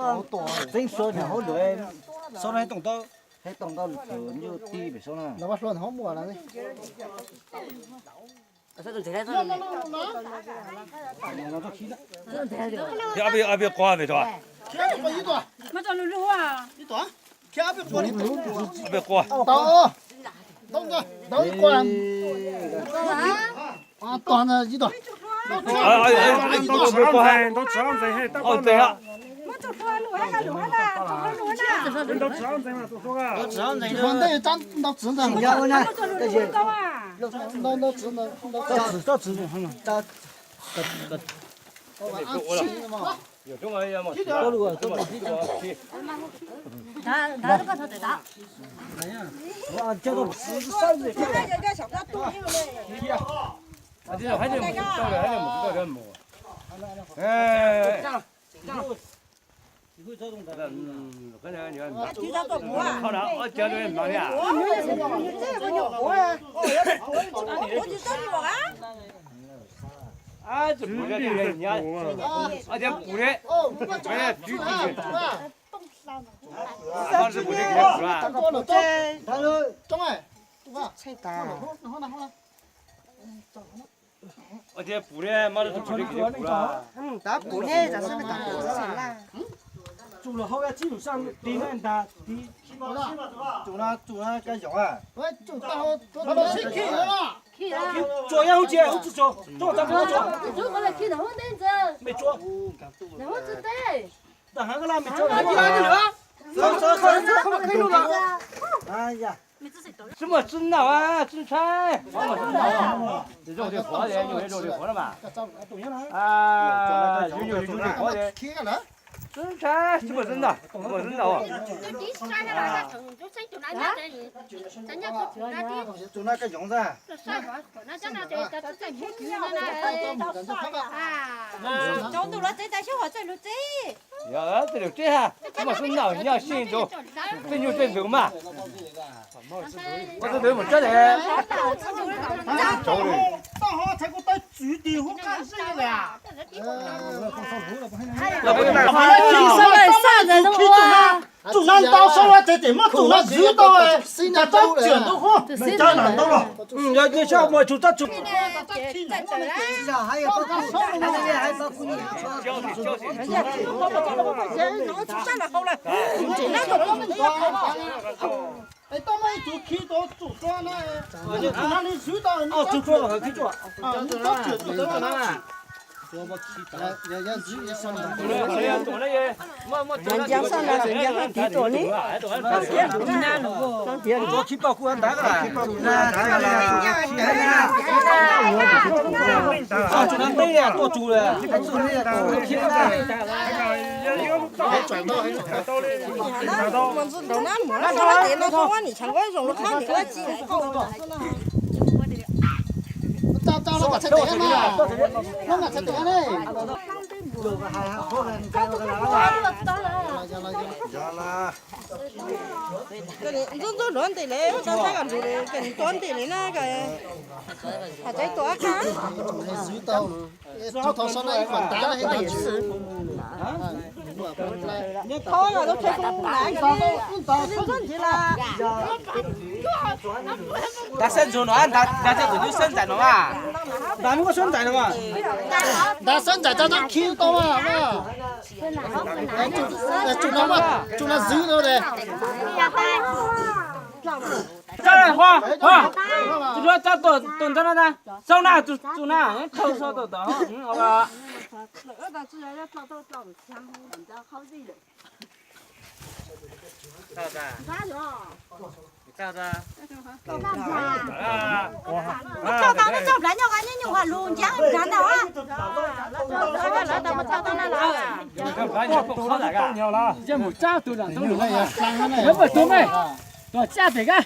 Txeeb suav nyob hauv lawm, xauv no hais toom tau, hais toom tau lwm tus nyuj tij pem xauv na. Ab peb quaj pem tod. Ab peb quaj. Tsuas yog hub cia hub tsis tsuas, tsuas tau tsuas, mej tsuas, tag heev la mej tsuas. Tsi muaj tsi noj, tsi ntshai, tsi noj, zoo li qhov, zoo li qhov na mas, zoo li qhov, tsi ntshai, tsi muaj tsi noj, tsi muaj tsi noj. Tus no koj yoov ntag. Cov tus lov tsev tas xyov hom txawj lov tsev. Yog tej lus tsev ha, tsis muaj tsi noj, nyob sib nrug, tej nyuj tej ntxwg mas. Ua tau tus mus tsev le. Tau ho txhais kuv tau tswv tis huab qab zib le. Tsum no ntau sau tsev tes muab tsum no zwv tau, tas tau txiam ntau hub. Yog nyob sab muaj tsum tau tsum. Es tau muaj ib tug khi tau tsum tso na, tsum no nws zwv tau, nws tau tsum tau na. Ntsia sab na, ntsia sab tiv tuaj ni. Tua khi paj kuj ntag. Tua tsum na, tua tsum. Mus ntxuav nraud na, mus na, ua tes no tau ua niam tshav nqaib zoo lub qab niam ua ci. Ntxub ntxub nrov ntes li, tau saib kom nrug li, kom nws tua ntes li na, kom has txawv tua qab. Thaum so na ib qhov tav na, nrad xeeb ntxuag no, nrad coj tus nyuj xeeb ntxais no a. Nrad nyuj xeeb ntxais no a. Nrad xeeb ntxais tau tau khi tau a. Tsum no, tsum no zwv tau le. Tus duab tso tus ntawd na, sau na, tus na thau so tus tod. Tso tau, tso plab nyob qab nyuj nyuj ha lus ntsiab nrad ntag. Mus tsab tus lam tau lus, mus tua me, tua tsab pem kab.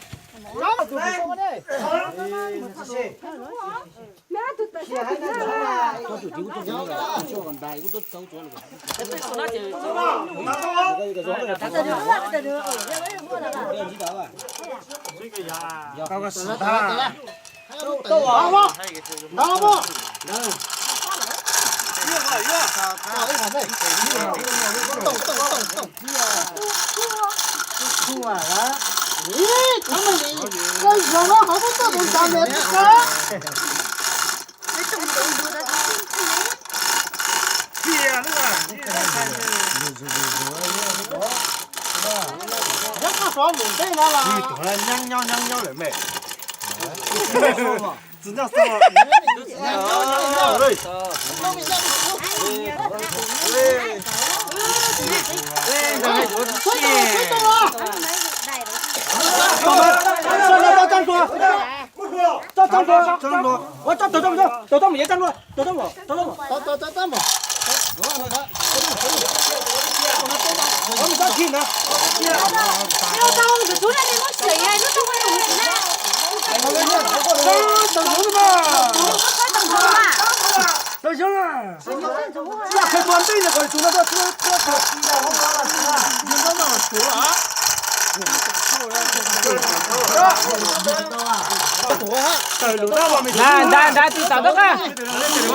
Nrad, nrad, nrad, tsis tawm toj qab. Nrad, tsis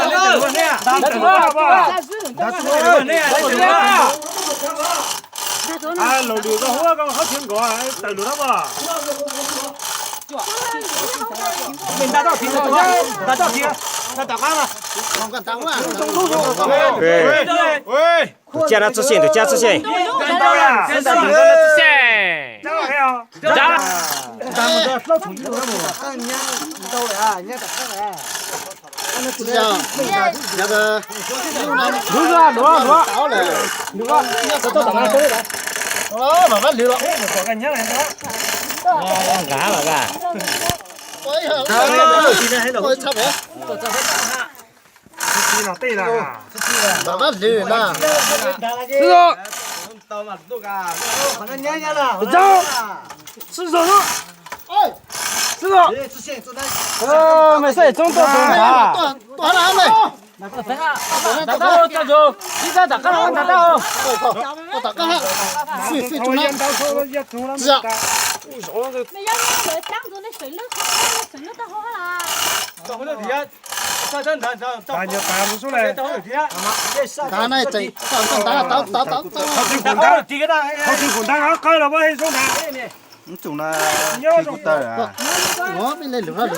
tawm toj qab. Laus lwm koj huab koj qhov chaw nkaus tawm lus dab pas. Nta toj thiv, nta toj thiv, nta tom qab mas. Tus cia no txoj xyeem, tus cia txoj xyeem. Luav, luav, luav. Nqa mas. Sib zog, sib zog. Mej xav txoob tuaj tus nrad. Nrad tau, sib zog, sib zog, nrad tau. Nrad na, tau, tau, tau, tau. Qhov twg kuv ntab qab los muab soob nrad. Ub, peb le lug lug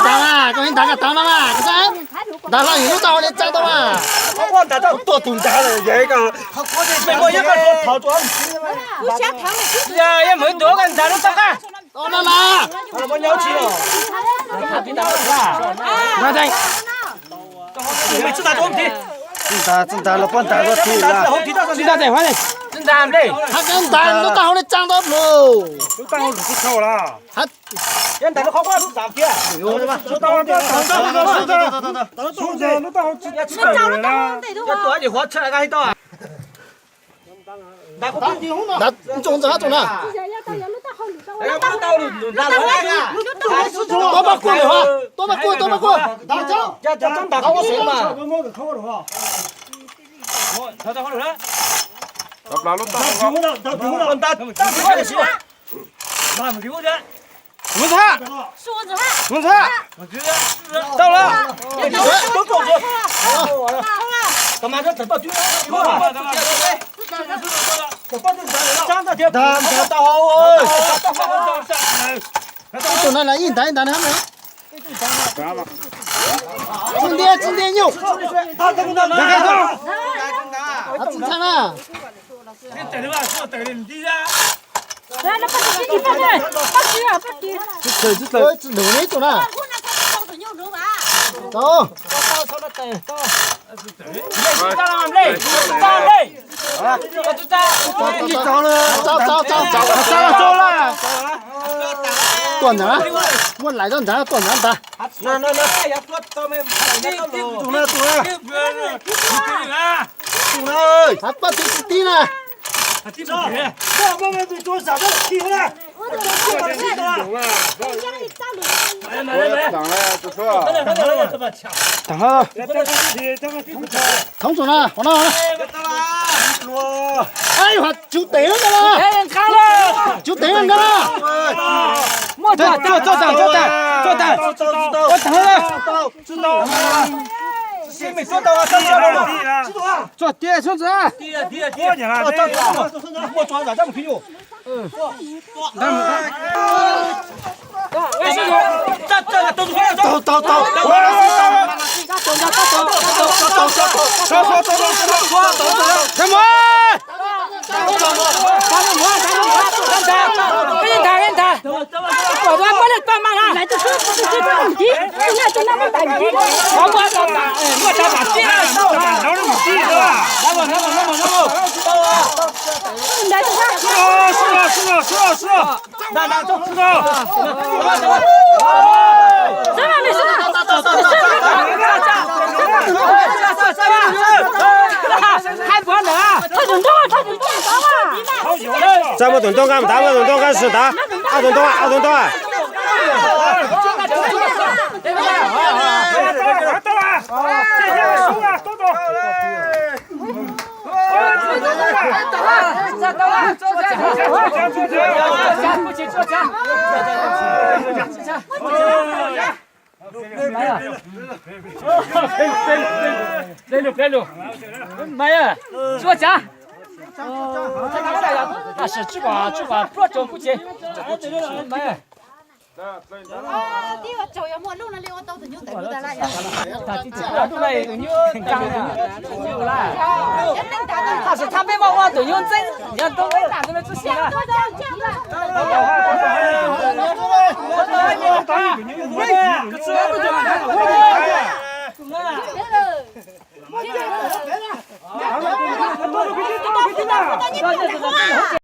nrad mas, koj ntab tau no mas, koj saib. Ntab hlo yus lub taub hau li tsaa tau mas. Tuaj tus nrad lawm, yog ib ko, mej muaj ib ko thov tus. Yog muaj ib tug koj nrad lub taub qab. Tau no mas. Txij nrad, txij nrad los puab nrad ko tsis. Txij nrad, txij nrad, txij nrad lub taub hau li tsaa tau lug. Ntxoov ntxawg hab tsoom na. Tuab paj kuaj, tuab paj kuaj, tuab paj kuaj. Mus ntag, mus ntag. Tau lawm. Ib tug no ib ntag ib ntag na. Txij ntiag txij ntiag nyuj. Txij ntxhab na. Tsis lug ne ib tug na. Tau. Tuaj ntag, muab lais tuaj ntag, tuaj ntag ntag. Paj tib tib na. Thoob tug na, qhov no. Tsum teev ntag na. Tsum teev ntag na. Muaj tag, tag, tag, tag, tag. Txuag tias xub ntxwv. Txawm muaj tus ntoo nqa mus ntag, muaj tus ntoo nqa zus ntag. Ob tug ntoo, ob tug ntoo. Tam sim thab peb muab ua tus nyuj ntxeeb, yog ntoo ntxeeb tam ntawd txhua si na.